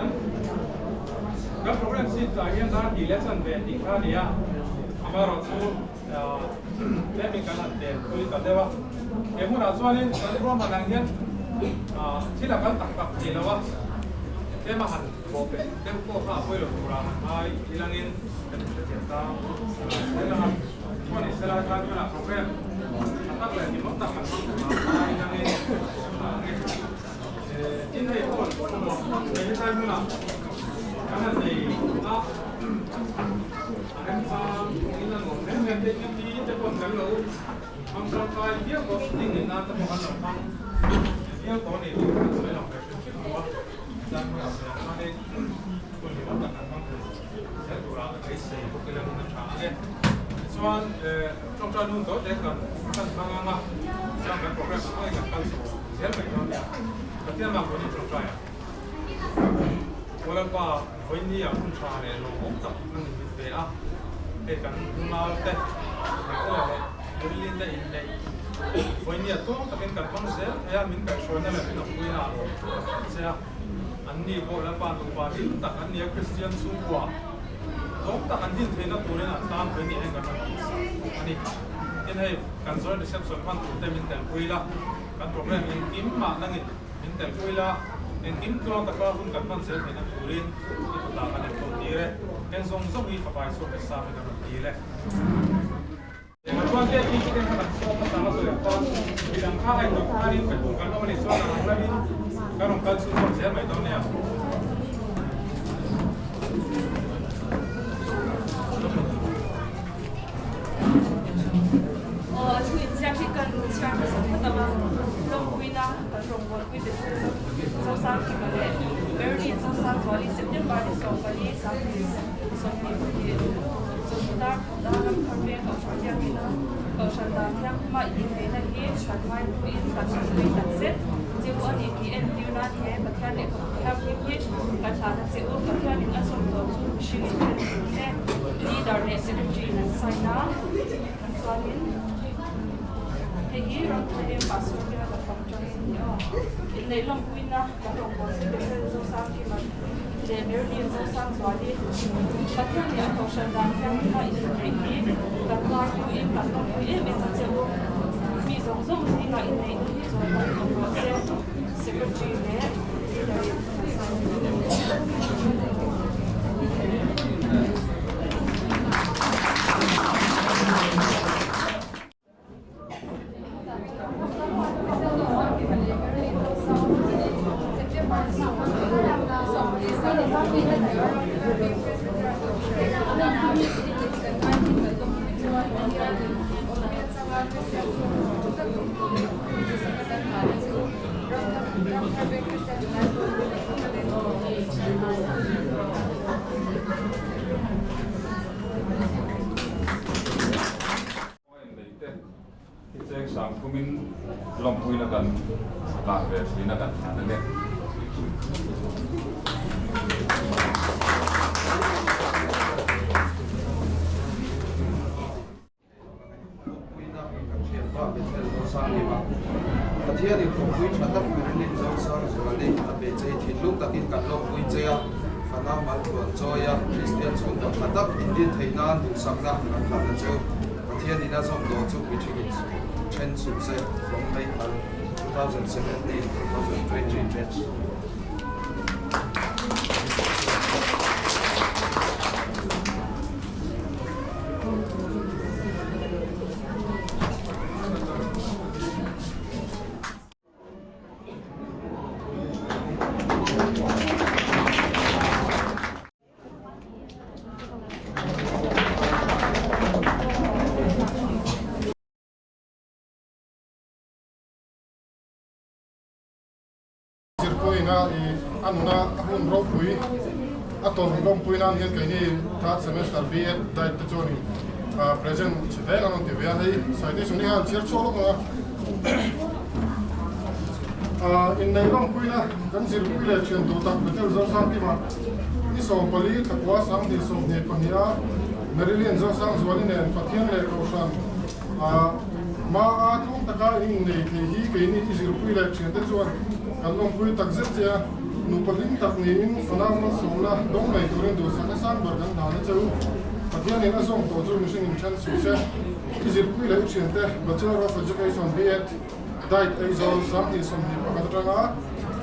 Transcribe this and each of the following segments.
Kan kan program sheet ah hian dar tih leh chanve tih kha a ni a, amaherawhchu tlemin kan han tel thui ta deuh a. He hmunah chuanin kan ruahman ang hian thil a kal tak tak thei lo a, tlema han bawhpelh deuh pawh kha a pawi lo tura han ngai ilangin kan inhrethiam ta zel ang a. Chuan i selai khan hmunah program tha tak leh hlimawm tak kan hmang tura ngai ilangin nge. Tin hei hall emaw hei hetlai hmunah kan han nei a, a remchang in a nuam reng reng te hi te pawn kan lo hmang tangkai viau tawh shooting neih nan te pawh kan lo hmang viau tawh a ni tih kan sawi lang ve hrim hrim lo a, hetlai hmunah ve ang khanin hun hlimawm tak kan hmang thei zel turah beisei bawk ila hun a tha ang e. Tichuan tawngtai nun tawh te kan hmang ang a, chuan kan program ang angin kan kal chho. Zel mai dawn nia. Pathian lam pawhin tawngtai a. Aw Lalpa, vawiin ah hun tha leh lawmawm tak nan in hit ve a. Hei kan nunau te, Michaela leh Marilyn te inneih vawiin ah tawng takin kan hmang zel thei a, min kaihhruaina leh min awmpuina a lawm thu kan hrilh che a. An ni pawh Lalpa nupa hlim tak an ni a, Kristian chhungkua tlawm tak an din theihna turin an tan vawiin ah hian kan rawn insak a ni. Tin hei kan joint reception hman tur te min telpui la. Kan program engkim mah nangin min telpui la, engkim tluang taka hun kan hman zel theihna turin i kutah kan enkawl tir e. Heng zawng zawng hi fapa Isua Krista min a rawn dil e. Engah chuan VIP te kha kan sawm hmasa a sawi ang khan midang kha a intawp khanin pe tur kan awm a nih chuan a ang lovin kan rawn kal chhunzawm zel mai dawn nia. Aw, a thu inziak hi kan chhiar hmasa phawt ang a, lawmpuina kan rawngbawlpui pe tu Zosangkima leh Berlin Zosangzuali September ni 14 22 chawhnu dar khat a ramthar veng Kohhran Biakina Kohhran dan thianghlimah inneihna hi hran ngai hnuin kan hranpui tak zet che u a ni tih entir nan he Pathian lehkhabu thianghlim hi kan hlana che u Pathianin a zawm tawh chu mihring in then tur che Leader leh Secretary in an sign a, chuanin hei hi Ramthar Veng Pastor te a la fang tangin a ni aw. Inneih lawmpuina kan rawngbawlpui ber ber Zosangkima leh Marilyn Zosangzuali Pathian leh a Kohhran dan thianghlim a inneih hi kan ngaihtuin kan lawmpui em em a che u. Mi zawng zawng zingah inneihna hi chawi kan awm rawh se, Secretary leh Leader in an sign a ni. Hi cheng sang thumin lawmpuina kan hlan ve thin a kan hlan a ni. Lawmpuina kan thianpa Bethel Zosangkima Pathianin kawngpui tha tak Marilyn Zosangzuali a pe che hi thinlung takin kan lawmpui che a, fanau maltluan chawi a, Kristian chhungkaw tha tak indin theih nan duhsakna kan hlan a cheu. Pathianin a zawm dawn chu mihringin then suh se, from Meithal 2017, 2020 batch. Zirpuiina i a nuna a hun ropui a tawn lawmpui nan hian keini third semester B.Ed diet te chuanin present chhe vek an rawn ti ve a, hei citation hi a han chhiar chhuak lawk ang a. Inneih lawmpuina kan zirpui leh thian duh tak Bethel Zosangkima ni 14 thlakua 2022 a Marilyn Zosangzuali nen Pathian leh Kohhran Hma a tlawm taka in innei thei hi keini i zirpui leh thiante chuan kan lawmpui tak zet che a. Nupa hlim tak niin fanau malsawmna dawng nei turin duhsakna sang ber kan hlan a che u. Pathianin a zawng tawh chu mihring in then suh se. I zirpui leh i thiante Bachelor of Education, B.Ed, Diet Aizawl 2021 atanga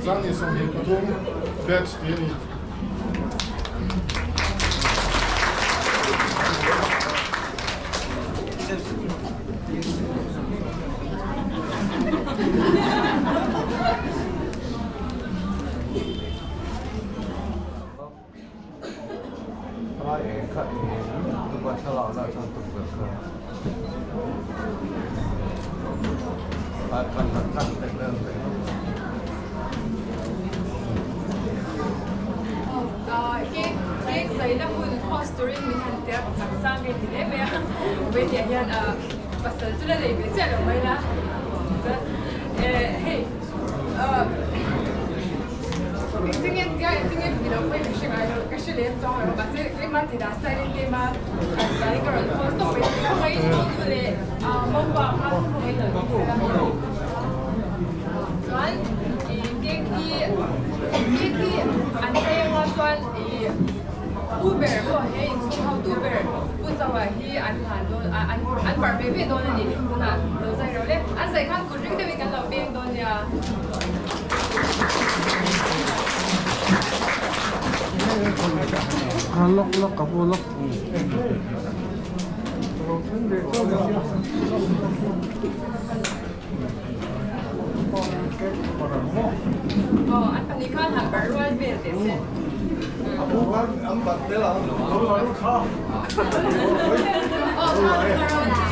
2023 batch tih a ni. Cake zaina hun host turin min han tia pakhat sang nge ti hle mai a, Vaitia hian pasal chu la nei ve chiah lo mai la chuan hei Engtinge tia engtinge ti lo pawhin ka hre ngai lo, ka hre lem chuang lo mahse keimah ti dah style in keimah style in ka rawn post tawp mai thei khawngaihin monu leh mopa kha khawngaihin lo ti sela chuan ih cake hi cake hi an chei anga chuan ih pu ber pawh he inchhung hotu ber pu Zaua hi an hlan dawn an an barh ve ve dawn a ni tunah lo zai reuh le an zai khan kut ring deuhin kan lo peng dawn nia. Lok lok ka pu lok. Aw an pahnih khan han barh rual vel teh se. Aw tha tha rawn ti.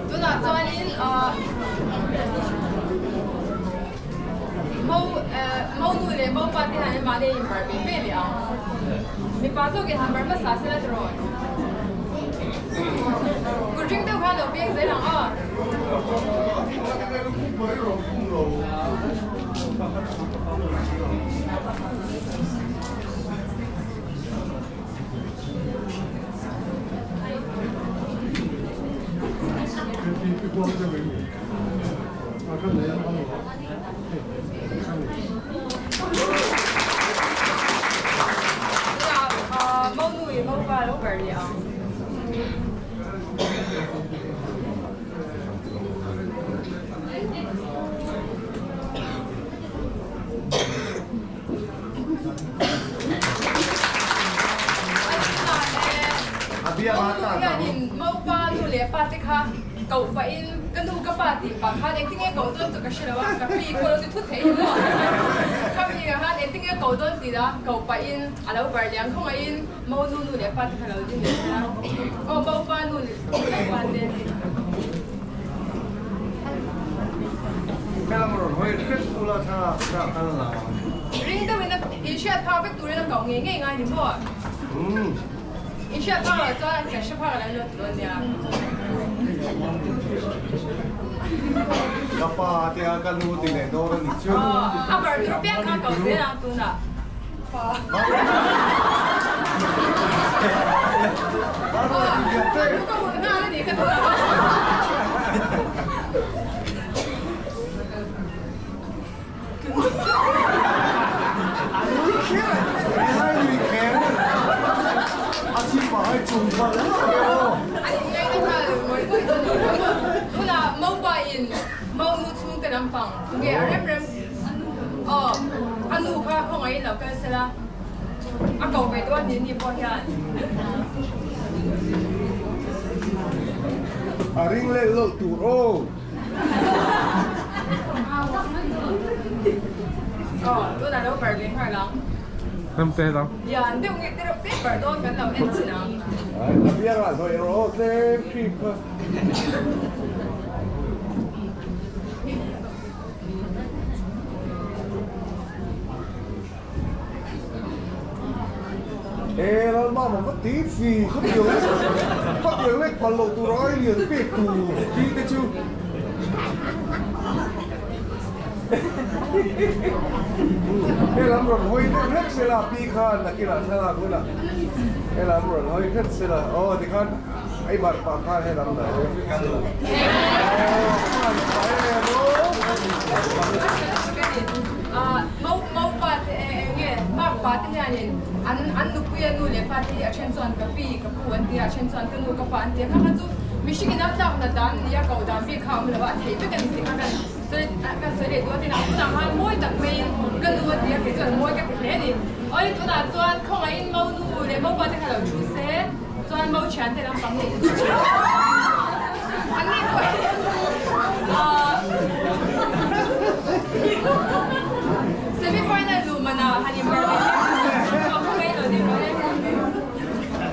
Tunah chuanin mo mo nu leh mo pa te hian anmahni a inbarh ve ve leh ang. Mipa zawkin han barh hmasa sela tiraw? Kut ring deuh khan lo peng zel ang aw. Monu in mopa lo ber leh ang. Hianin Maupa nu leh pa te kha koh pahin ka nu ka pa tih pah khan engtinge koh dawn chu ka hre lo a, ka pi pawh lo ti thut thei maw? Khami ah khan engtinge koh dawn tih a koh pahin a lo bar liang khawngaihin Monu nu leh pa te kha lo ding leh sela aw Maupa nu leh pa te. Ring deuhin a inhriat phak vek turin a koh ngei ngei ngai ni maw? Inhriat phak loh chuan kan hre phak lo ti dawn nia. Ka pa te a ka nu ti leh dawn a ni chu. A bar tur piang kha ko zel ang tunah. Pa. Ka hun nghal a ni ka tunah. Tunah Mopa in Monu chhungte lampang nge a rem rem aw a nu kha khawngaihin lo kal sela a ko ve dawn ni ni pawh hian. A ring leh loh tur aw. Aw tunah lo bar ve nghal ang. Ram te dang. Lian deuh nge te reuh te bar dawn kan lo en chin ang. A biangah hnawih rawh aw tlem hrim kha. E Lalmama va ti fi khawtiang khawtiang lek phal loh tur ai lian pek tur tih te chu he lam rawn hawi deuh hlek se la pi khan nakinah thlalak hunah. Helam rawn hawi hret se la, aw tikhan a i barh pah khan helam dah hawi hret se la. Aw hman pah em aw. Maupa te enge makpa te hianin an an nupuia nu leh pa te hi a then chuan ka pi ka pu an tia a then chuan ka nu ka pa an tia kha kha chu mihringin a tlakna dan nia koh dan bik kha a awm lo a a theih vek a ni tih kha kan Sawi ka sawi leh duh a tinah tunah khan mawi tak maiin ka nu a ti a kei chuan mawi ka ti hle a ni. Awle tunah chuan khawngaihin mo nu leh mo pa te kha lo thu se chuan mo thian te lampang leh in thu thin an ni pawh hi ahh semi final luh manah han in bar ve hle a khawngaihin lo ding rawh le.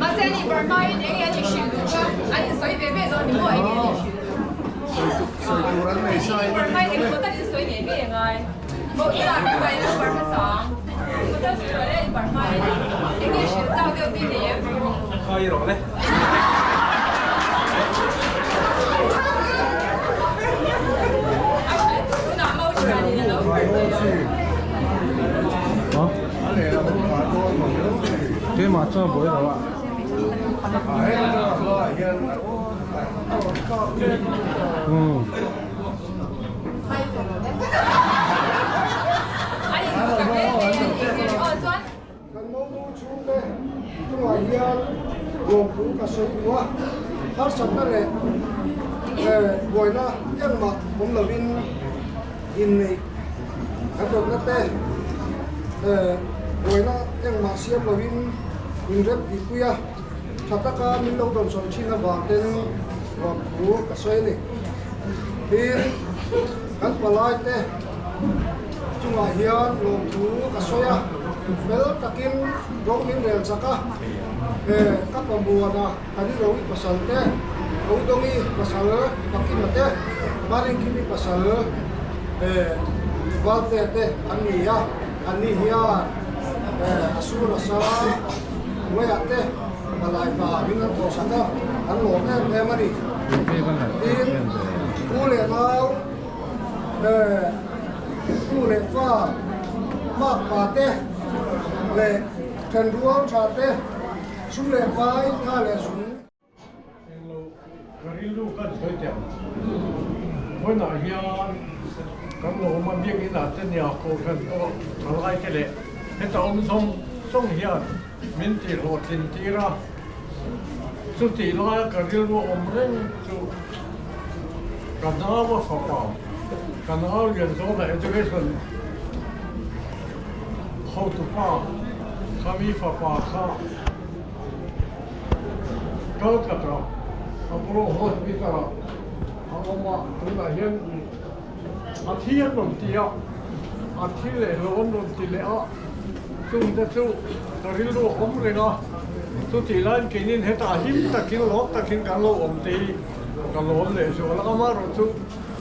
Mahse an in bar hmain enge an inhrilh duh kha an insawi ve ve dawn ni maw enge an inhrilh duh. Sawi tur an nei sa in a rinawm e. Keimah chuan buai lo a. Kan monu chhungte chungah hian lawmthu ka sawi duh a, harsatna leh buaina engmah awm lovin inneih kan rawtna te, buaina engmah siam lovin inrem tihpui a. Tha taka min lo dawnsawn thin avang ten lawmthu ka sawi a ni. Tin, kan palaite chungah hian lawmthu ka sawi a, fel takin ro min rel chak a, he ka pamuana kan i ro i pasal te, Rodongi pasal Pakima te, Marinkhimi pasal he Valte te an ni a, anni hian a sur a sa. Hnuaiah te palai pa min an thawh sak a, an lawm em em a ni. Tin, u leh nau, nu leh fa, mak pa te leh thenrual tha te, sum leh pai, tha leh zung. Englo ka rilru kan sawi teh ang. Vawiinah hian kan lo awm a, biakinn ah te nia kohhran pawh thalai te leh heta awm zawng zawng hian min ti hlawhtlin tir a. Chutih laia ka rilru awm reng chu ka nau a fapa, ka nau Lianzawna education hotupa khami fapa kha, Calcutta Apollo Hospital ah a awm a, tunah hian a thi an rawn ti a, a thi leh lo an rawn ti leh a, chungte chu ka rilru a awm reng a, chutih laiin keinin hetah him takin lawm takin kan lo awm te hi ka lawm leh zual a, amaherawhchu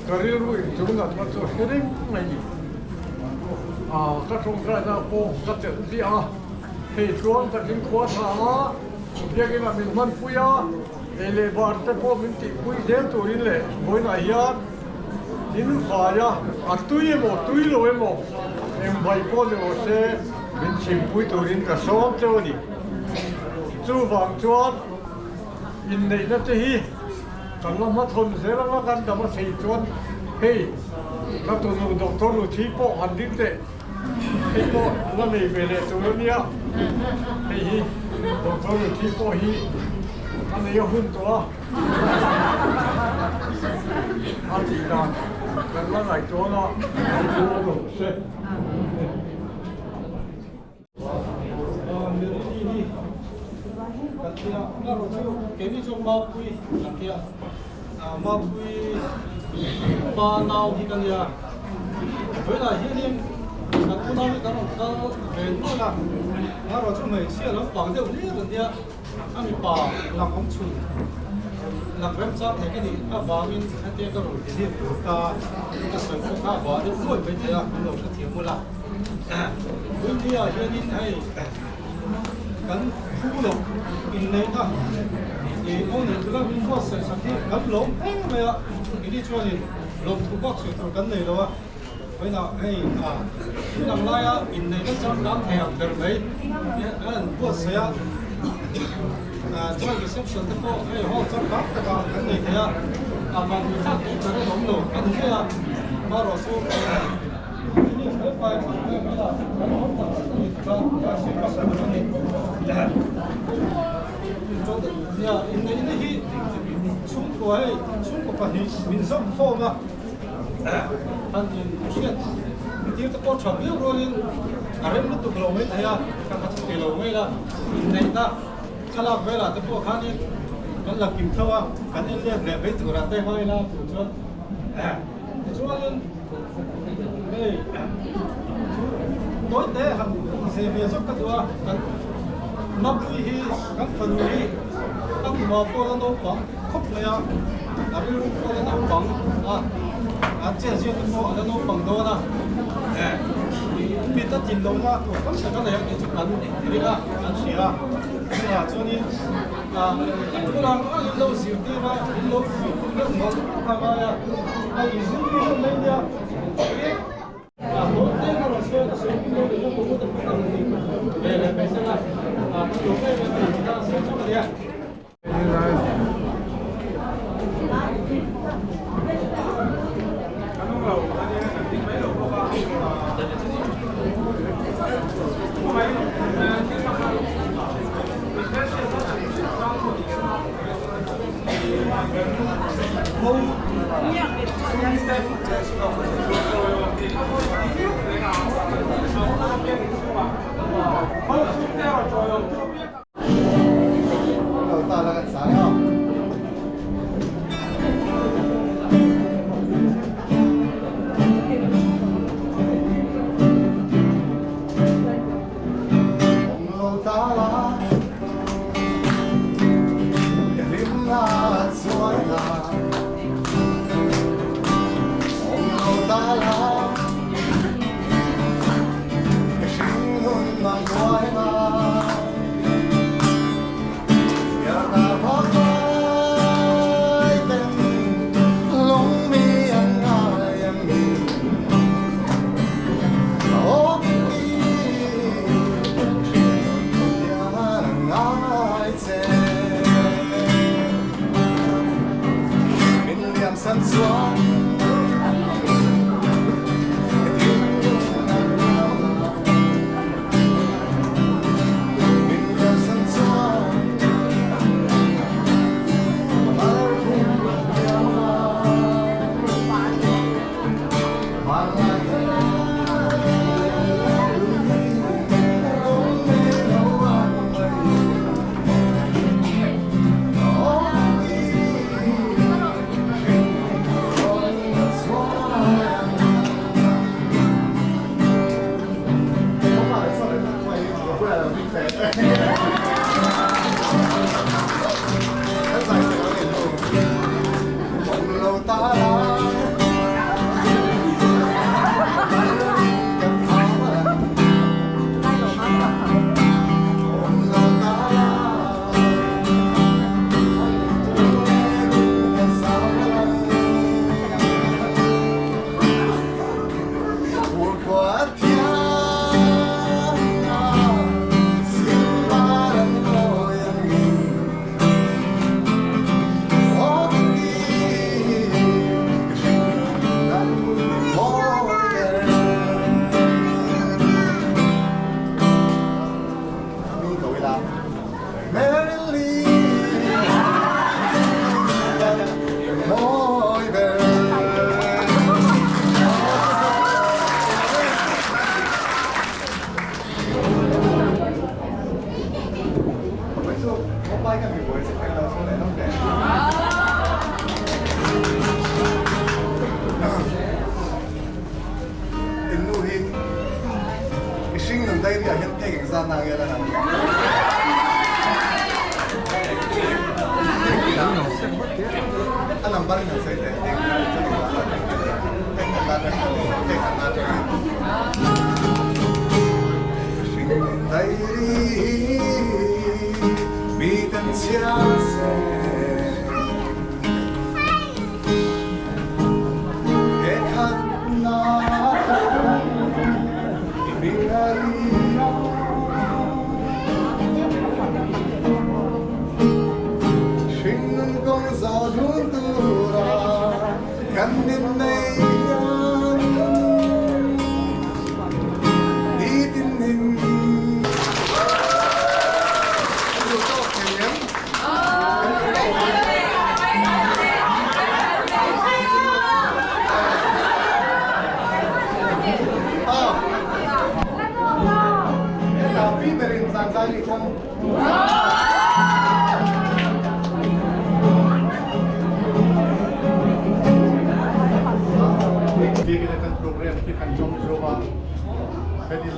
ka rilru inchung natna chu hre reng mai ni. Ka tawngtaina pawh ka telh ziah a. Hei tluang takin khua tha a, biakinn ah min hmanpui a, ei leh bar te pawh min tihpui zel turin leh vawiinah hian in vai a, a tui emaw tui lo emaw eng vai pawh ni rawh se min chhimpui turin ka sawm cheu a ni. Chuvang chuan inneihna te hi kan la hmathawn zel anga kan dam a thei chuan hei ka tunu Doctor Ruthi pawh han ding teh. Hei pawh la nei ve leh tur a nia, hei hi Doctor Ruthi pawh hi a nei a hun tawh a, a tih dan kan la ngaihtuah a, thu a rawn se. Miriti hi kan tia, erawh chu keini chuan Mapui kan tia, Mapui pa nau hi ka nia. Vawiinah hianin kan unau hi kan rawn kal ve nual a, erawh chu hmeichhia lampang deuh hlir an nia, a mipa lang awm chhun lang remchang thei ka nih avangin hetia ka rawn ti hlim tur ka ka sawi pawh kha a vah deuh nuai maithei a, min lo hrethiam mawlh a. India hianin hei kan phu loh inneihna ih aw nei tura min buatsaih sak hi kan lawm eng mai a, keini chuanin lawmthu bak sawi tur kan nei lo a, vawiinah hei thil ang laia inneihna changkang thei ang ber mai an buatsaih a. Chuan reception te pawh hei hall changkang takah kan nei thei a, a mahni thlak hi ka rinawm lo a ni mai a, amaherawhchu ini felfai thlak ve mai a, kan awm tak zet a ni tika kan sawi hmasa tur a ni. Nia, inneihna hi chhungkua hei chhungkaw pahnih min zawm khawm a, han inhriat tir te pawh tha viau rualin a rem lutuk lo mai thei a, ka kha chu ti lo mai la, inneihna thlalak velah te pawh khanin kan la kim tho a, kan en let leh mai turah te ngai la tur chuan tichuanin hei chu tawi te han ze ve zawk ka duh a, kan Mapui hi kan fanu hi a kuma pawh la naupang khawp mai a, a rilru pawh la naupang a, a chet ziak te pawh a la naupang dawn a, mit a tlin lohna tur tam tak a nei a tih chu kan ring a, kan hria a, chungah chuanin a tul ang ang in lo zirtir a, in lo fuih deuh mawlh mawlh a ngai a, a inzir mi em mai nia.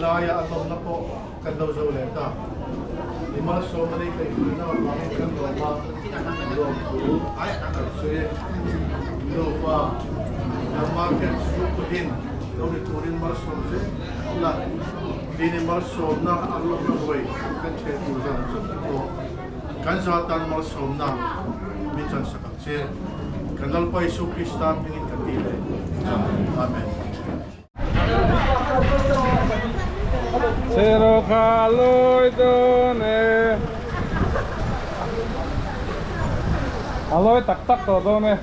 laia a lawmna pawh kan lo zo leh ta. I malsawmna leh kaihhruaina avangin kan lawm a, lawmthu kan sawi e. Nupa, nangmah khian chhungkawhin lo ni turin malsawm zel la, tin i malsawmna an lawmna ruai kan ṭheh tur zawng zawng te pawh kan za tan malsawmna min chansak ang che. Kan Lalpa Isu Krista hmingin kan ti leh. Amen. Chero kha loi dawn e. A loi tak tak tawh dawn e.